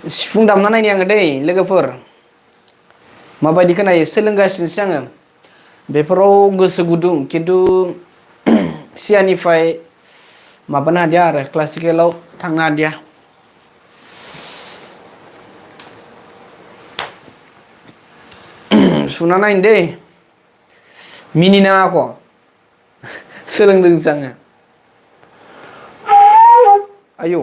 सिफुं दामना नायनि आङो दै लोगोफोर माबायदि खोनायो सोलोंगासिनोसो आङो बेफोराव गोसो गुदुं खिन्थु सिगांनिफ्राय माबानो हादिया आरो क्लासिकेलाव थांनो हादिया सुना नायनो दै मिनिनाङा आक' सोलोंदोंसो आङो आयौ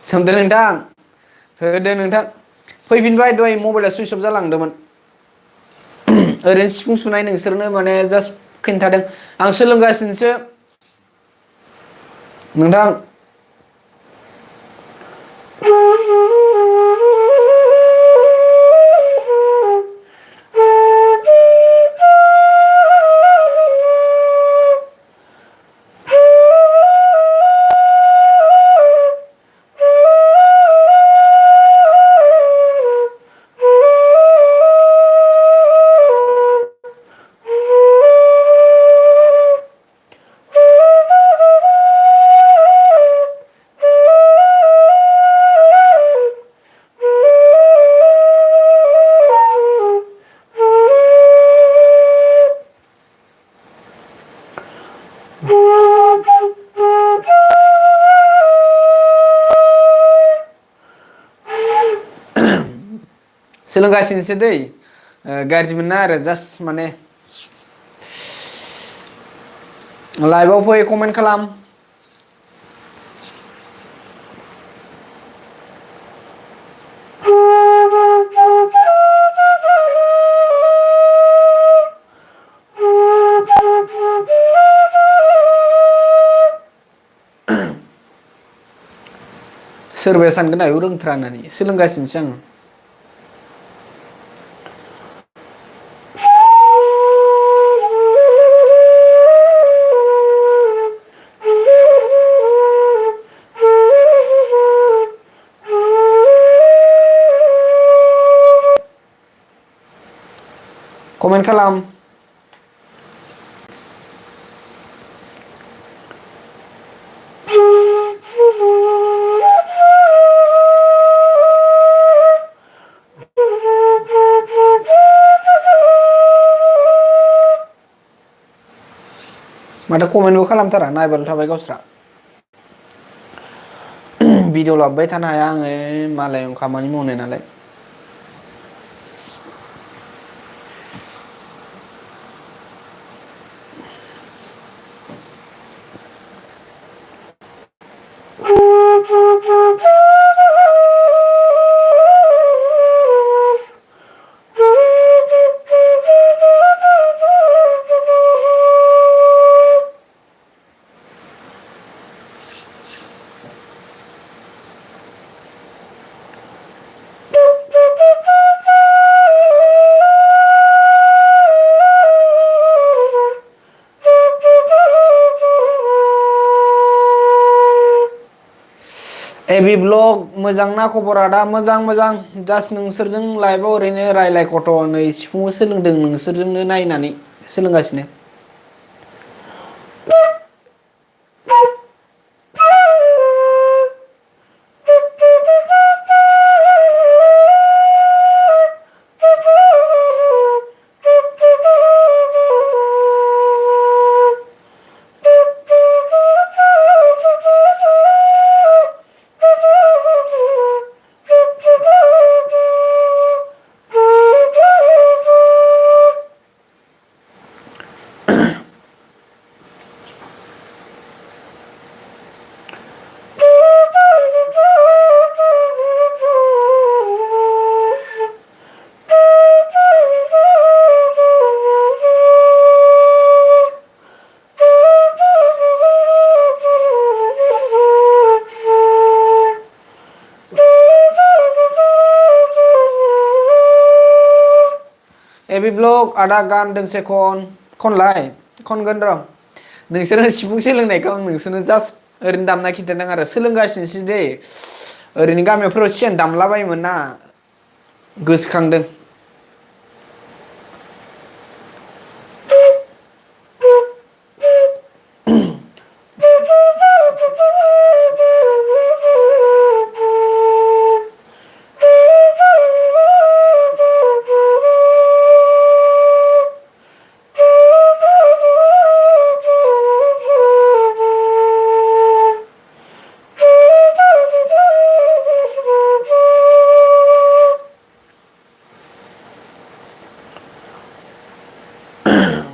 सोमदों नोंथां होदो नोंथां फैफिनबाय दहाय मबाइला सुइस अफ जालांदोंमोन ओरैनो सिफुं सुनाय नोंसोरनो माने जास्ट खिन्थादों आं सोलोंगासिनोसो नोंथां सोलोंगासिनोसो दै गाज्रि मोनना आरो जास्ट माने लाइभआव फै कमेन्ट खालाम सोरबाया सानगोन आयौ रोंथ्रा होननानै सोलोंगासिनोसो आङो कमेन्ट खालाम माथो कमेन्टबो खालामथारा नायबाल थाबाय गावस्रा भिडिअ लाबोबाय थानो हाया आङो मालायाव खामानि मावनाय नालाय एबि ब्लग मोजां ना खबरा दा मोजां जास्ट नोंसोरजों लाइभआव ओरैनो रायलाय खथ' नै सिफुंबो सोलोंदों नोंसोरजोंनो नायनानै सोलोंगासिनो एबि ब्लग आदा गान दोंसे खनलाय खनगोन र' नोंसोरो सिफुं सोलोंनायखौ आं नोंसोरनो जास्ट ओरैनो दामना खिन्थादों आरो सोलोंगासिनोसो दै ओरैनो गामिफोराव सिगां दामलाबायोमोन ना गोसोखांदों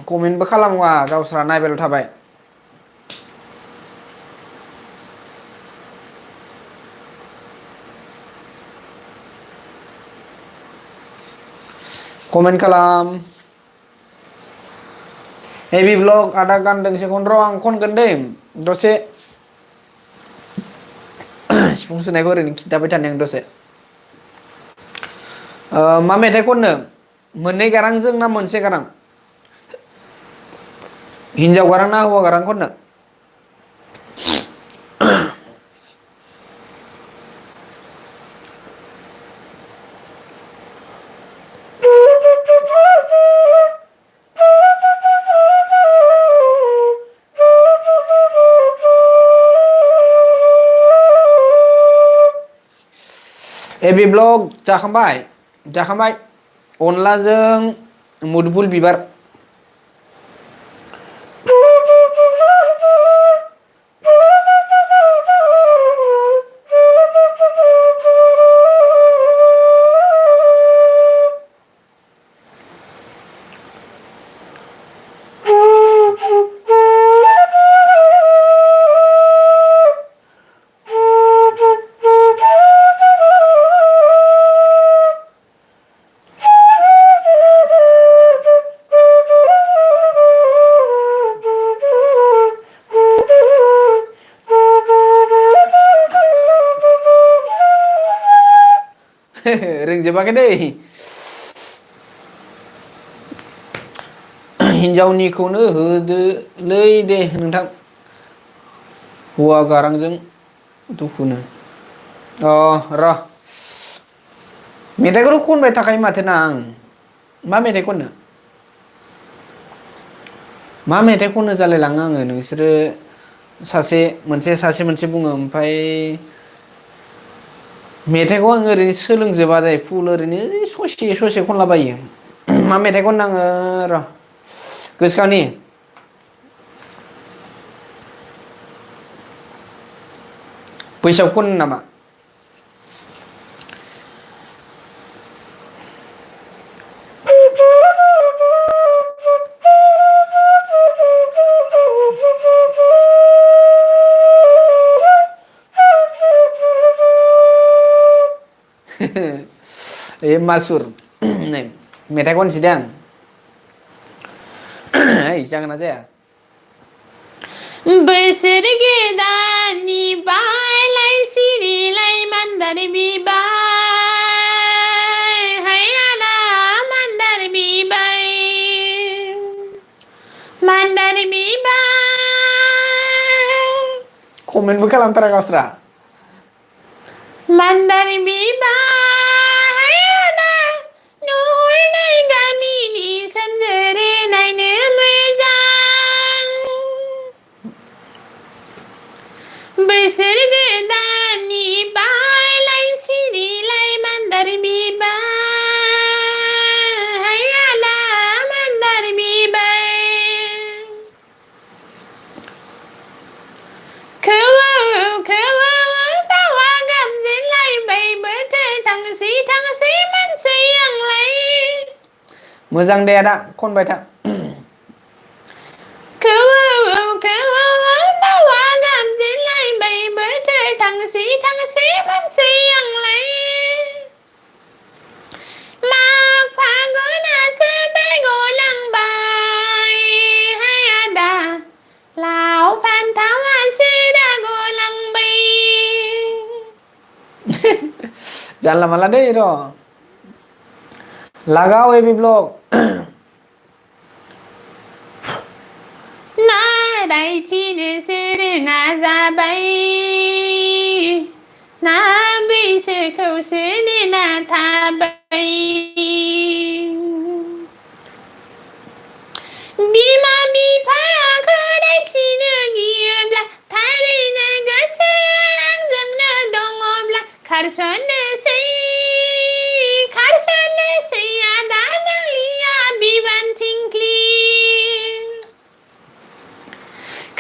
कमेन्टबो खालामा गावस्रा नायबायल' थाबाय कमेन्ट खालाम हेभि ब्लग आदा गान दोंसे खन र' आं खनगोन दै दसे सिफुं सुनायखौ ओरैनो खिन्थाबाय थानाय आं दसे मा मेथाइ खननो मोननै गारांजों ना मोनसे गारां हिनजाव गारां ना हौवा गारां खननो एबि ब्लग जाखांबाय अनलाजों मुदुफुल बिबार रोंजोबाखै दै हिनजावनिखौनो होदोलै दे नोंथां हौवा गारांजों दुखुनो र' मेथाइखौथ' खनबाय थाखायो माथो ना आं मा मेथाइ खननो मा मेथाइ खननो जालायलाङो आङो नोंसोरो सासे मोनसे बुङो ओमफ्राय मेथाइखौ आं ओरैनो सोलोंजोबा दे फुल ओरैनो ससे खनलाबायो मा मेथाइ खननो आङो र' गोसोखांनि बैसागु खननो नामा ए मासुर नै मेथाइ खनसै दे आं ओइ जागोन ना जाया बोसोर गोदाननि बायलाय सिरिलाय मान्दार बिबार हाय आदा मान्दार बिबार कमेन्टबो खालामथारा गावस्रा मान्दार बिबार हाय आदा नुहुरनाय गामिनि सोमजोरे नायनो मोजां बोसोर गोदाननि बायलाय सिरिलाय मान्दार बिबार हाय आदा मान्दार बिबार खौवौ दाउआ गाबज्रिलायबाय बोथोर थांसै मानसै आंलाय मोजां दे आदा खनबाय था दाउआ गाबज्रिलायबाय बोथोर थांसै मानसै आंलाय माग फागुनासो बारग'लांबाय हाय आदा लाव फान्थावासो दाग'लांबाय जानला मानला दै र' लागाव एबि ब्लग रायथिनोसो रोङा जाबाय ना बैसोखौसो नेना थाबाय बिमा बिफाखौ रायथिनो गियोब्ला थारैनो गोसो आंजोंनो दङब्ला खारसननोसै आदा नांलिया बिबान थिंख्लि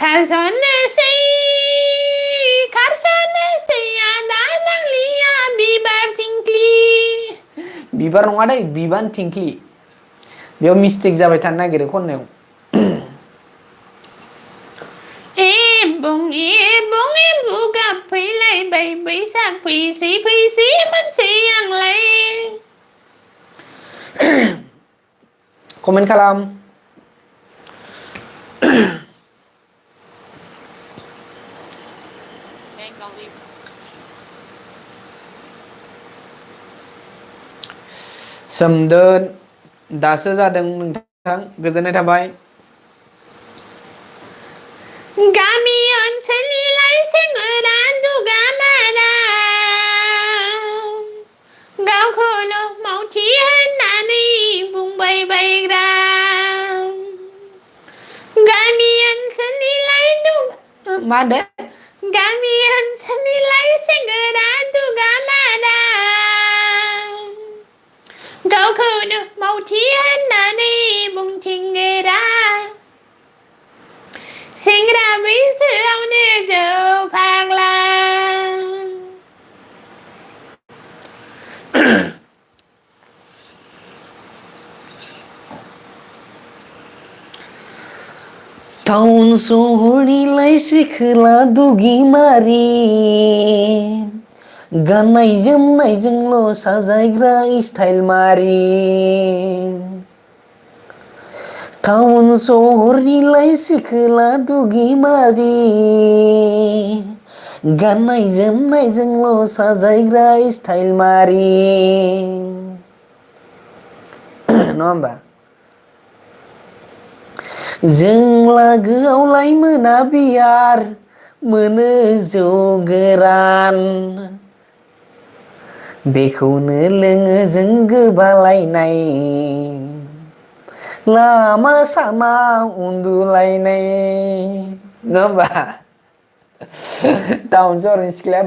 खारसननोसै आदा नांलिया बिबार थिंख्लि बिबार नङा दै बिबान थिंख्लि बेयाव मिस्टेक जाबाय थानो नागिरो खननायाव एबुं एम्बु गाबफैलायबाय बैसाग फैसै मोनसै आंलाय कमेन्ट खालाम सोमदोन दासो जादों नोंथां गोजोननाय थाबाय गामि ओनसोलनिलाय सेंग्रा दुगामारा गावखौल' मावथि होननानै बुंबाय बायग्रा गामि ओनसोलनिलाय मा होनदो गामि ओनसोलनिलाय सेंग्रा दुगामारा गावखौनो मावथि होननानै बुंथिंगोरा सेंग्रा बैसोआवनो जौ फाग्ला टाउन सहरनिलाय सिखोला दुगिमारि गाननाय जोमनायजोंल' साजायग्रा स्टाइल मारि टाउन सहरनिलाय सिखोला दुगिमारि गाननाय जोमनायजोंल' साजायग्रा स्टाइल मारि नङा होमबा जों लागोआवलाय मोना बियार मोनो जौ गोरान बेखौनो लोङो जों गोबालायनाय लामा सामा उन्दुलायनाय नङा होमबा टाउन सहरनि सिख्लाया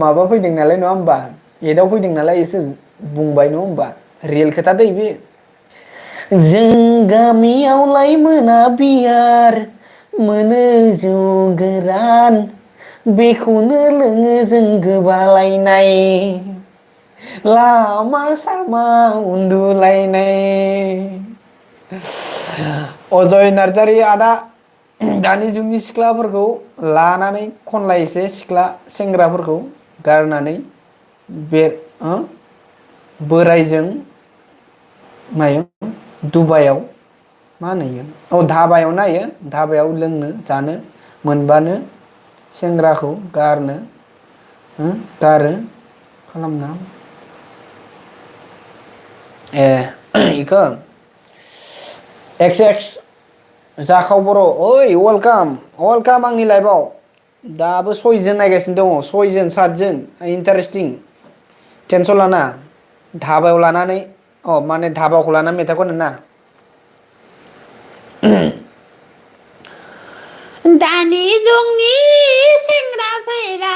माबा फैदों नालाय नङा होमबा एदाव फैदों नालाय एसे बुंबाय नङा होमबा रियेल खोथा दै बे जों गामियावलाय मोना बियार मोनो जौ गोरान बेखौनो लोङो जों गोबालायनाय लामा सामा उन्दुलायनाय अजय नार्जारि आदा दानि जुगनि सिख्लाफोरखौ लानानै खनलायसो सिख्ला सेंग्राफोरखौ गारनानै बे बोरायजों मायाव दुबाइयाव मा होनो औ धाबायाव नायो धाबायाव लोंनो जानो मोनबानो सेंग्राखौ गारो खालामना इखो एक्स जाखाव बर' ओइ वेलकाम आंनि लाइफआव दाबो 6 जोन नायगासिनो दङ 6 जोन 7 जोन इन्टारेस्टिं टेनसन लाना धाबायाव लानानै माने धाबाखौ लानानै मेथाइ खनो ना दानि जुगनि सेंग्राफोरा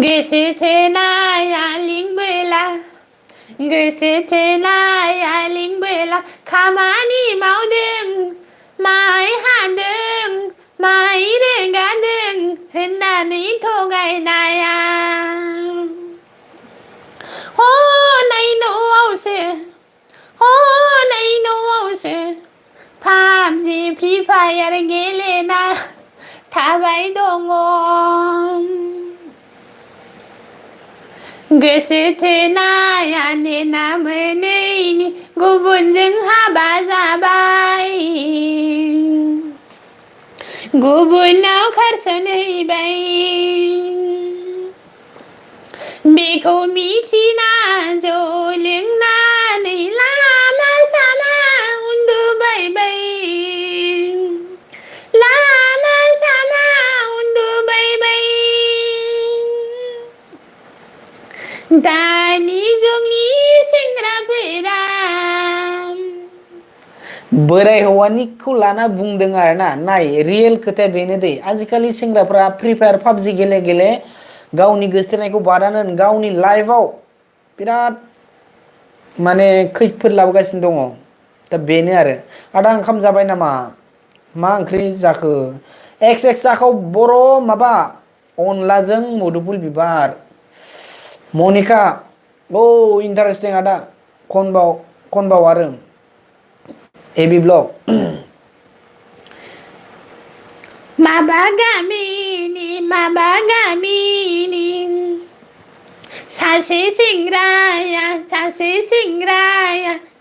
गोसो थोनाया लिंबोला खामानि मावदों माइ हादों माइ रोगादों होननानै थगायनाया हनै न'आवसो पाबजि फ्रि फायार गेलेना थाबाय दङ गोसो थोनाया नेना मोनैनि गुबुनजों हाबा जाबाय गुबुनाव खारसनहैबाय बेखौ मिथिना जौ लोंनानै लामा सामा उन्दुबायबाय लामा सामा उन्दुबायबाय दानि जुगनि सेंग्राफोरा बोराय हौवानिखौ लाना बुंदों आरो ना नाय रियेल खोथाया बेनो दै आजिखालि सेंग्राफ्रा फ्रि फायार पाबजि गेले गेले गावनि गोसोथोनायखौ बादानो गावनि लाइफआव बिराद माने खैफोद लाबोगासिनो दङ दा बेनो आरो आदा ओंखाम जाबाय नामा मा ओंख्रि जाखो एक्स जाखौ बर' माबा अनलाजों मुदुफुल बिबार मनिका औ इन्टारेस्टिं आदा खनबाव आरो एबि ब्लग माबा गामिनि सासे सेंग्राया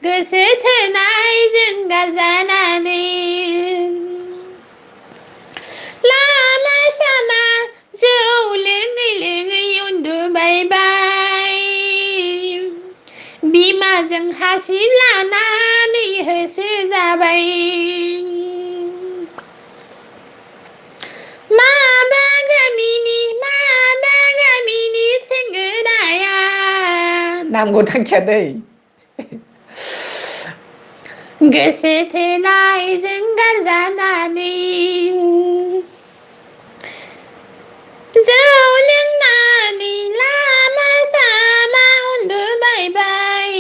गोसो थोनायजों गारजानानै लामा सामा जौ लोङै उन्दुबायबाय बिमाजों हासिब लानानै होसो जाबाय माबा गामिनि सेंग्राया नामखौ थांखिया दै गोसो थोनायजों गारजानानै जौ लोंनानै लामा सामा उन्दुबायबाय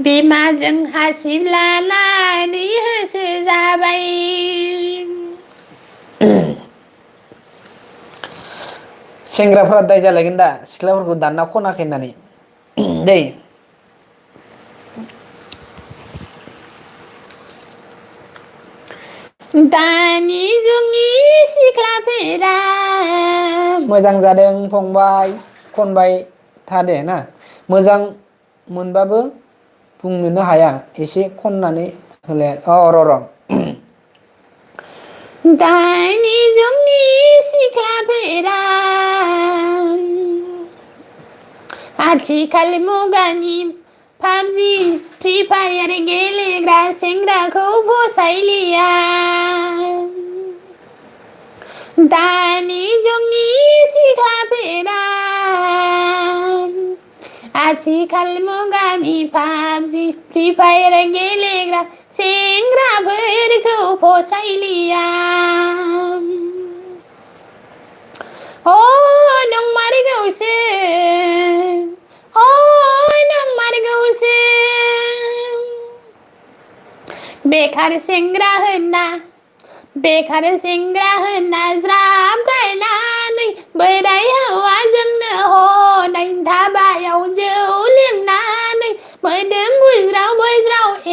बिमाजों हासिब लानानै होसो जाबाय सेंग्राफोरा दाय जालायगोन दा सिख्लाफोरखौ दानना खनाखै होननानै दै दानि जुगनि सिख्लाफोरा मोजां जादों फंबाय खनबाय थादे ना मोजां मोनबाबो बुंनोनो हाया एसे खननानै होलाय र' दानि जुगनि सिख्लाफोरा आथिखाल मुगानि पाबजि फ्रि फायार गेलेग्रा सेंग्राखौ फसायलिया दानि जुगनि सिख्लाफोरा आथिखाल मुगानि पाबजि फ्रि फायार गेलेग्रा सेंग्राफोरखौ फसायलिया अ नंमारगौसो बेखार सेंग्रा ज्राब गारनानै बोराय हौवाजोंनो हनै धाबायाव जौ लोंनानै मोदोम बुज्राव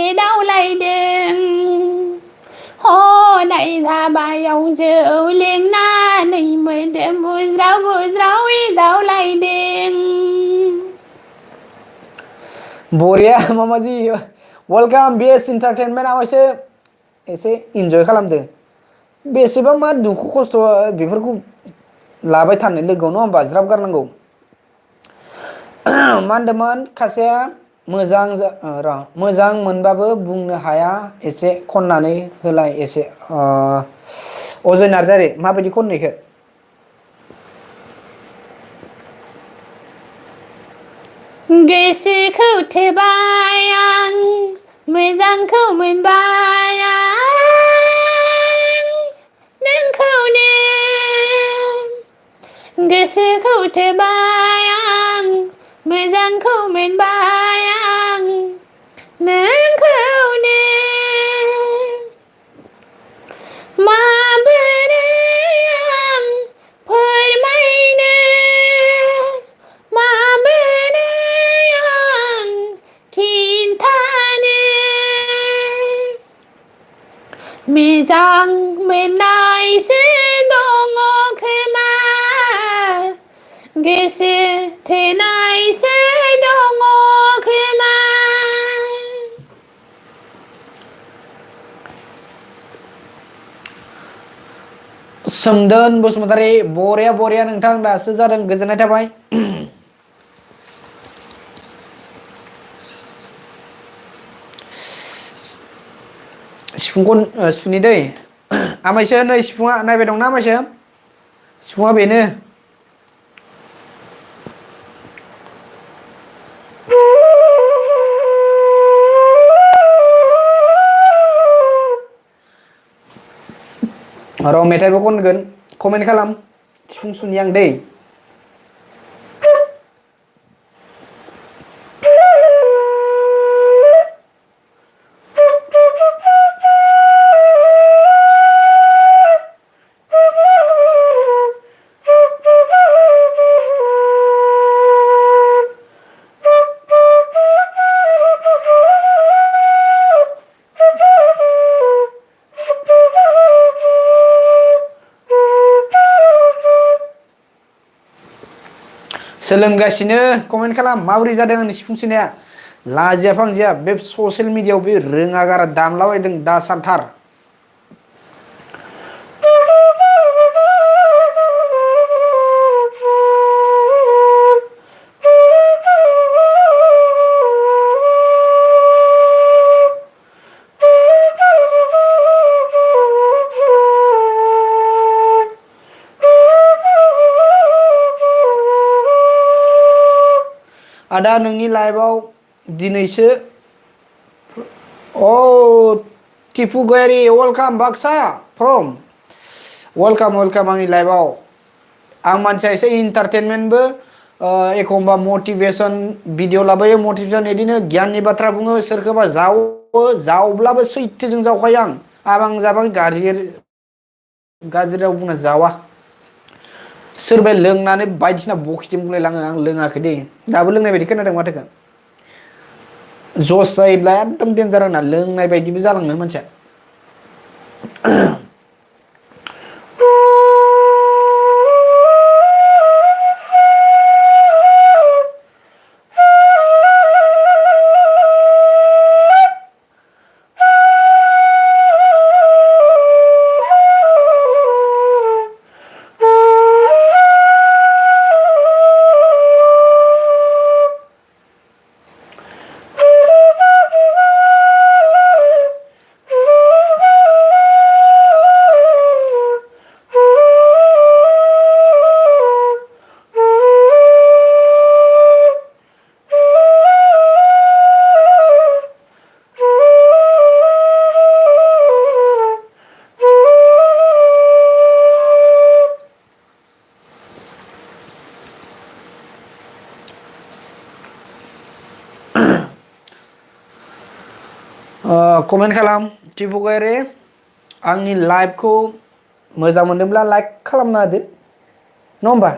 एदावलायदों हनै धाबायाव जौ लोंनानै मोदोम बुज्राव एदावलायदों बरिया मामाजि वेलकाम बेस्ट इन्टारटेनमेन्ट आवायसो एसे इन्जय खालामदो बेसेबां मा दुखु खस्थ' बेफोरखौ लाबाय थानो लोगोआव नङा होमबा ज्राब गारनांगौ मा होनदोंमोन खासेया मोजां मोनबाबो बुंनो हाया एसे खननानै होलाय एसे अजय नार्जारि माबायदि खननो इखो गोसोखौ थोबाय आं मोजांखौ मोनबाय आं नोंखौनो गोसोखौ थोबाय आं मोजांखौ मोनबाय आं नोंखौनो माबोरै आं फोरमायनो माबोरै आं खिन्थानो मोजां मोननायसो दङ खोमा गोसो थोनायसो दङ खोमा सोमदोन बसुमतारी बरिया बरिया नोंथां दासो जादों गोजोननाय थाबाय सिफुंखौ सुनि दै आमायसो नै सिफुङा नायबाय दंना आमायसो सिफुङा बेनो र' मेथाइबो खनगोन कमेन्ट खालाम सिफुं सुनि आं दै सोलोंगासिनो कमेन्ट खालाम माबोरै जादों आंनि सिफुं सुनाया लाजिया फांजिया बे ससियेल मिडियायाव बे रोङा गारा दामलाबायदों दा सानथार आदा नोंनि लाइभआव दिनैसो टिपु गयारि वेलकाम बाक्सा फ्रम वेलकाम आंनि लाइभआव आं मानसिया एसे इन्टारटेनमेन्टबो एखमबा मटिभेसन भिडिअ लाबोयो मटिभेसन बिदिनो गियाननि बाथ्रा बुङो सोरखौबा जावब्लाबो सैथोजों जावखायो आं आबां जाबां गाज्रि राव बुंना जावा सोरबाया लोंनानै बायदिसिना बखिथि बुंलायलाङो आं लोङाखै दे दाबो लोंनाय बायदि खोनादों माथोखौ जस जायोब्ला एकदम देन्जार आंना लोंनाय बायदिबो जालाङो मानसिया कमेन्ट खालाम टिपु गयारि आंनि लाइभखौ मोजां मोनदोंब्ला लाइक खालामना होदो नङा होमबा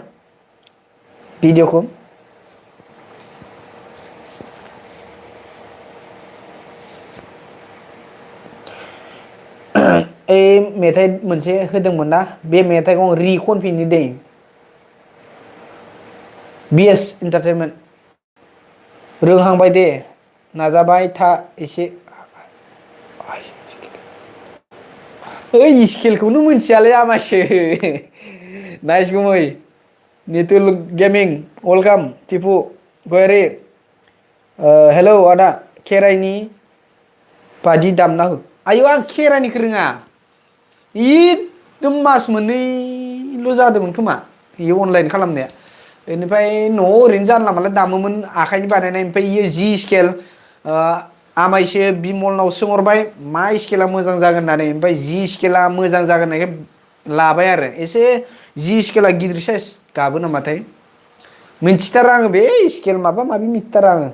भिडिअखौ मेथाइ मोनसे होदोंमोन ना बे मेथाइखौ आं रिखनफिननो दै बिएस इन्टारटेनमेन्ट रोंहांबाय दे नाजाबाय था एसे स्केलखौनो मिथियालै आमासो नाइस गुमै नितुल गेमिं वेलकाम टिपु गयारि हेलौ आदा खेराइनि बादि दामना हो आयौ आं खेराइनिखौ रोङा एकदम मास मोननैल' जादोंमोन खोमा बेयो अनलाइन खालामनाया बेनिफ्राय न'आव ओरैनो जानला मानला दामोमोन आखाइनि बानायनाय ओमफ्राय इयो जि स्केल आमाइसो बिमलनाव सोंहरबाय मा स्केला मोजां जागोन होननानै ओमफ्राय जि स्केला मोजां जागोन होननायखाय लाबाय आरो एसे जि स्केला गिदिर साइज गाबो नामाथाय मिन्थिथारा आङो बे स्केल माबा माबि मिथिथारा आङो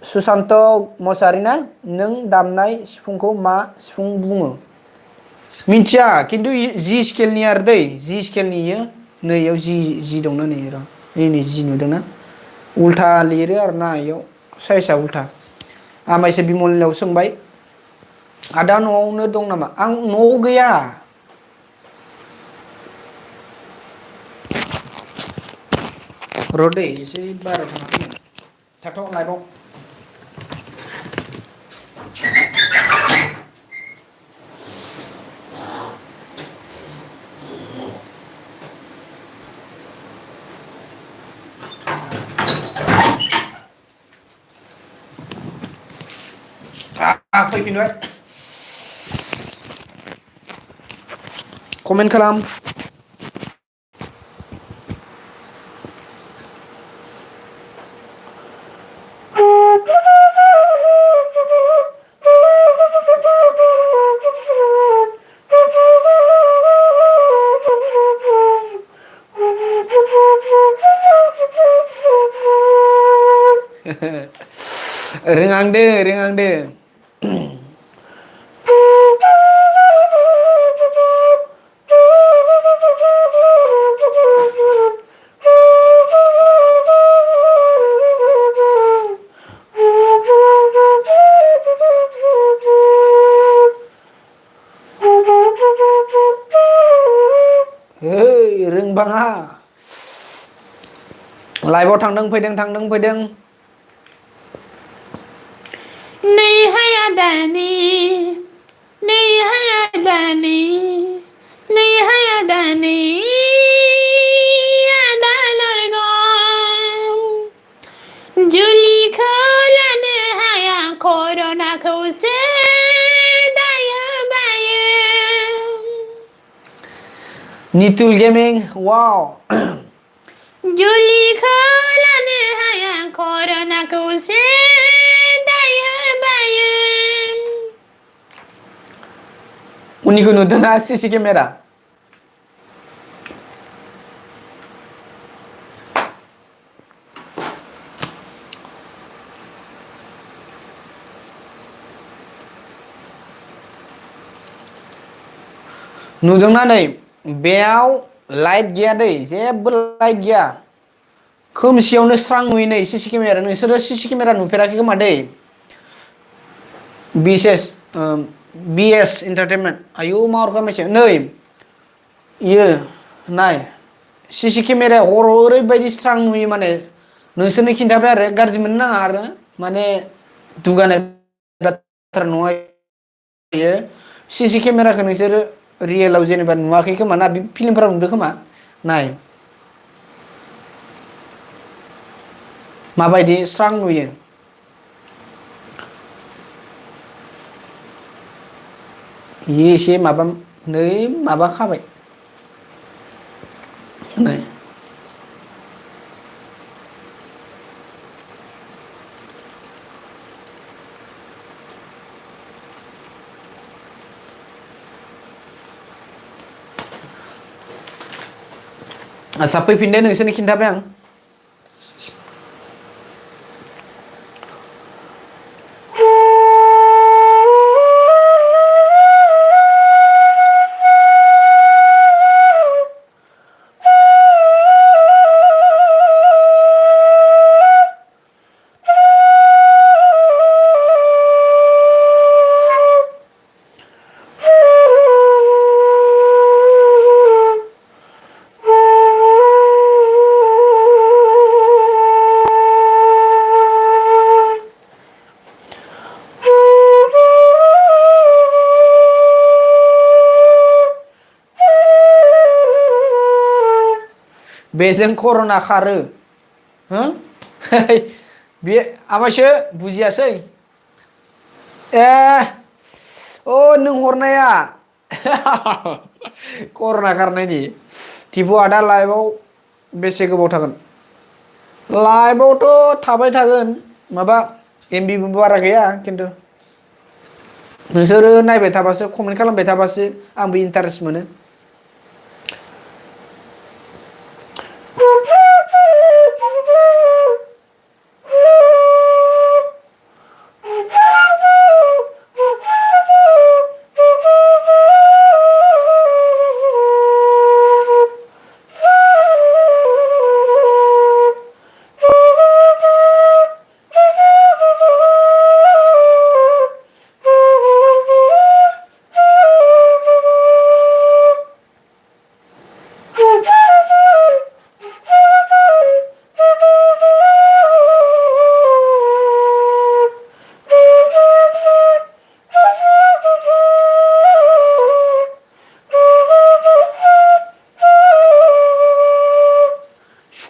सुशान्त मसाहारि ना नों दामनाय सिफुंखौ मा सिफुं बुङो मिथिया खिन्थु जि स्केलनि आरो दै जि स्केलनि इयो नैयाव जि दंना नै र' नै जि नुदोंना उल्था लिरो आरो ना इयाव साइजआ उल्था आमाइसो बिमलनियाव सोंबाय आदा न'आवनो दं नामा आं न'आव गैया र' दै एसे बारा थांना थाथ' लाइभआव फैफिनबाय कमेन्ट खालाम रोङांदो रोंबाङा लाइभआव थांदों फैदों नैहाय आदानि नैहाय आदानि नैहाय आदानि आदा लरगं जुलिखौ लानो हाया कर'नाखौसो दायो बायो नितुल गेमिं वाव जुलिखौ लानो हाया कर'नाखौसो दायो बायो उननिखौ नुदोंना सीसी केमेरा नुदोंना नै बेयाव लाइट गैया दै जेबो लाइट गैया खोमसियावनो स्रां नुयो नै सीसी केमेरा नोंसोरो सीसी केमेरा नुफेराखै खोमा दै बिएस एन्टारटेनमेन्ट आयौ मा हरखामैसो नै इयो नाय सीसी केमेराया हराव ओरैबायदि स्रां नुयो माने नोंसोरनो खिन्थाबाय आरो गाज्रि मोननो नाङा आरो माने दुगानाय बाथ्रा नङा बेयो सीसी केमेराखौ नोंसोरो रियेलाव जेनेबा नुवाखै खोमा ना फिल्मफोराव नुदों खोमा नाय माबायदि स्रां नुयो इयो एसे माबा नै माबा खाबाय नै आच्छा फैफिनदो नोंसोरनो खिन्थाबाय आं बेजों कर'ना खारो हो बे आमायसो बुजियासै ए अ नों हरनाया कर'ना खारनायनि टिपु आदा लाइभआव बेसे गोबाव थागोन लाइभआवथ' थाबाय थागोन माबा एमबिबो बारा गैया खिन्थु नोंसोरो नायबाय थाबासो कमेन्ट खालामबाय थाबासो आंबो इन्टारेस्ट मोनो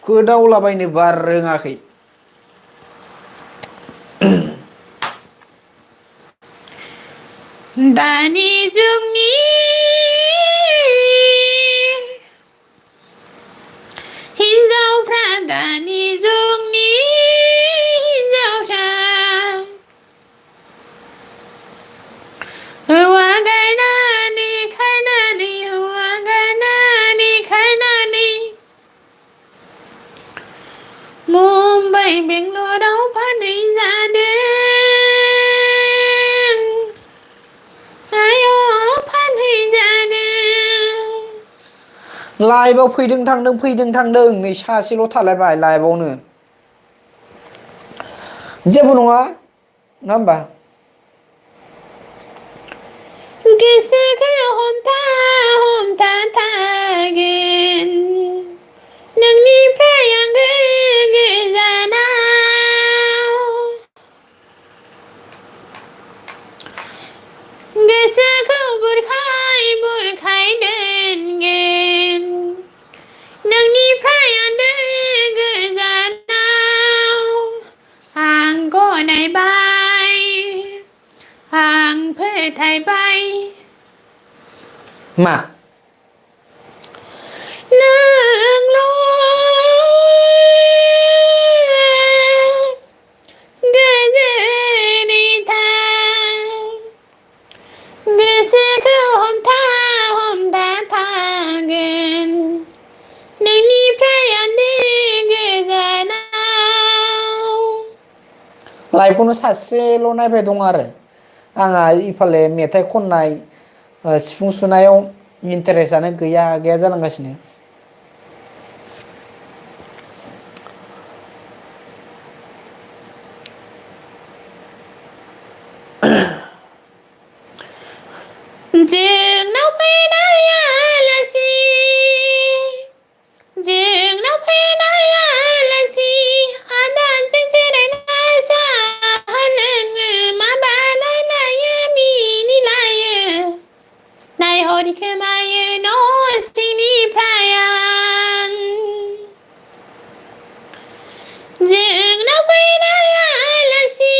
थुखोदावलाबायनो बार रोङाखै दानि जुगनि हिन्जावफ्रा दानि जुगनि हिन्जावफ्रा हौवा गारनानै खारनानै हौवा गारनानै खारनानै मुम्बाइ बेंगलराव फानहैजादों आयौ फानहैजादों लाइभआव फैदों थांदों नै सासेल' थालायबाय लाइभआवनो जेबो नङा नङा होमबा गोसोखौ हमथा हमथा थागोन नोंनिफ्राय आङो गोजानाव गोसोखौ बुरखाय बुरखाय दोनगोन नोंनिफ्राय आङो गोजानाव आं गनायबाय आं फोथायबाय मा नोंल' गोजोनै था गोसोखौ हमथा हमथा थागोन नोंनिफ्राय आङो गोजानाव लाइभखौनो सासेल' नायबाय दं आरो आंहा इफाले मेथाइ खननाय सिफुं सुनायाव इन्टारेस्टआनो गैया जालांगासिनो जोंनाव फैनाय आलासि जोंनाव फैनाय आलासि आदाजों जिरायना साहा लोङो मा बानायलायो मिनिलायो नायहरखोमायो न' सिंनिफ्राय आं जोंनाव फैनाय आलासि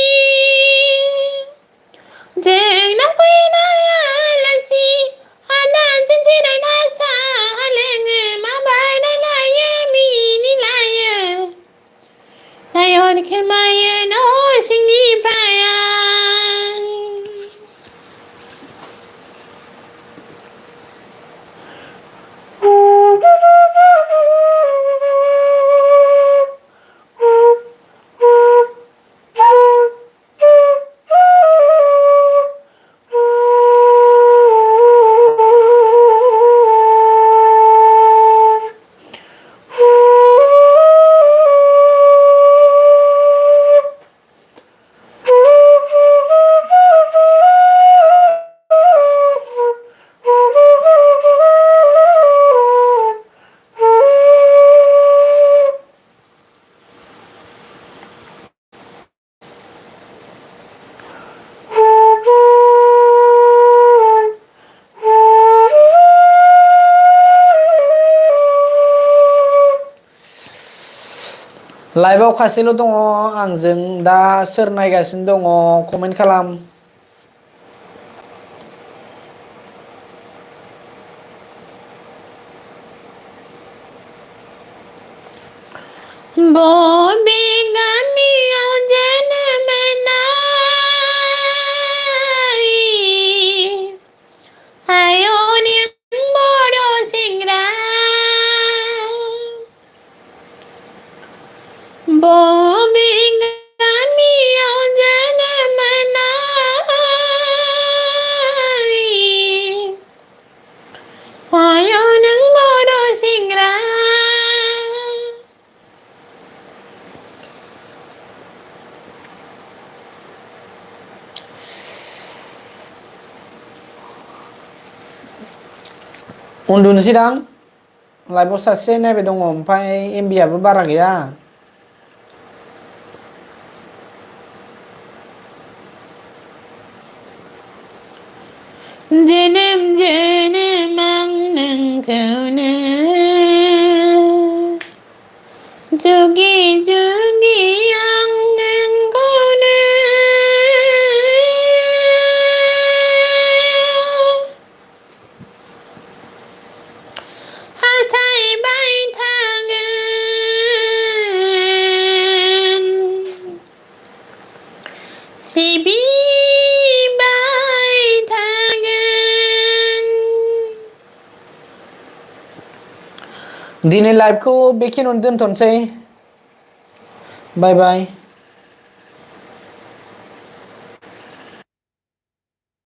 जोंनाव फैनाय आलासि आदाजों जिरायना साहा लोङो मा बानायलायो मिनिलायो नायहरखोमायो न' सिंनिफ्राय आं लाइभआव खासेल' दङ आंजों दा सोर नायगासिनो दङ कमेन्ट खालाम बबे गामियाव जोनोम मोननाय आयौ नों बर' सेंग्रा बबे गामियाव जोनोम मोननाय आयौ नों बर' सेंग्रा उन्दुनोसैदां लाइभआव सासे नायबाय दङ ओमफ्राय एमबिआबो बारा गैया जोनोम जोनोम आं नोंखौनो दिनै लाइभखौ बेखिनियावनो दोनथ'नोसै बाय बाय